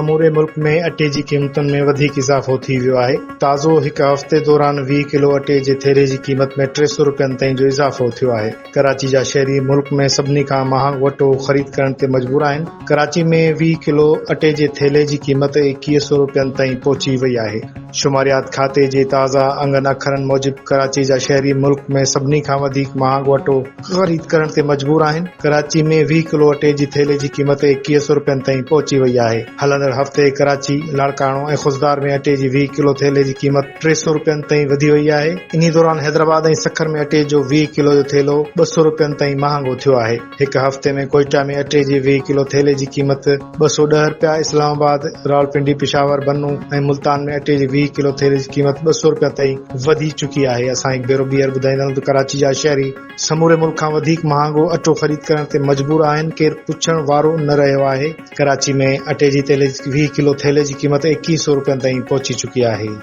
سموري ملڪ ۾ اٽي جي قيمتن ۾ وڌيڪ اضافو ٿي ويو آهي. تازو هڪ هفتي دوران 20 ڪلو اٽي جي ٿيلهي جي قيمت ۾ 300 رپين تائين جو اضافو ٿيو آهي. ڪراچي جا شهري ملڪ ۾ سڀني کان مهانگو اٽو خريد ڪرڻ تي مجبور آهن. ڪراچي ۾ 20 ڪلو اٽي جي ٿيلهي جي قيمت 2100 رپين تائين پهچي وئي آهي. شماريات کاتي جي تازا انگن اکرن موجب ڪراچي جا شهري ملڪ ۾ سڀني کان وڌيڪ مهانگو اٽو خريد ڪرڻ تي مجبور آهن، ڪراچي ۾ 20 ڪلو اٽي جي ٿيلهي جي قيمت 21 سئو رپين تائين پهچي وئي آهي، هلندڙ هفتي ڪراچي، لاڙڪاڻو ۽ خضدار ۾ اٽي جي 20 ڪلو ٿيلهي جي قيمت 300 رپين تائين وڌي وئي آهي، انهي دوران حيدرآباد ۽ سکر ۾ اٽي جو 20 ڪلو جو ٿيلهو 200 رپين تائين مهانگو ٿيو آهي، هڪ هفتي ۾ ڪوئيٽا ۾ اٽي جي 20 ڪلو ٿيلهي جي قيمت 210 رپيا، اسلام آباد، راولپنڊي، پشاور، بنو ۽ ملتان ۾ اٽي جي 20 ڪلو ٿيلهي جي قيمت 200 رپيا تائين وڌي چڪي آهي. اسان هڪ ڀيرو ٻيهر ٻڌائيندا آهيون ته ڪراچي جا شهري سموري ملڪ کان وڌيڪ مهانگو اٽو خريد ڪرڻ تي مجبور آهن، ڪير پڇڻ وارو نه رهيو آهي. ڪراچي ۾ اٽي جي 20 ڪلو ٿيلهي جي قيمت 21 سئو رپين تائين پهچي چڪي آهي.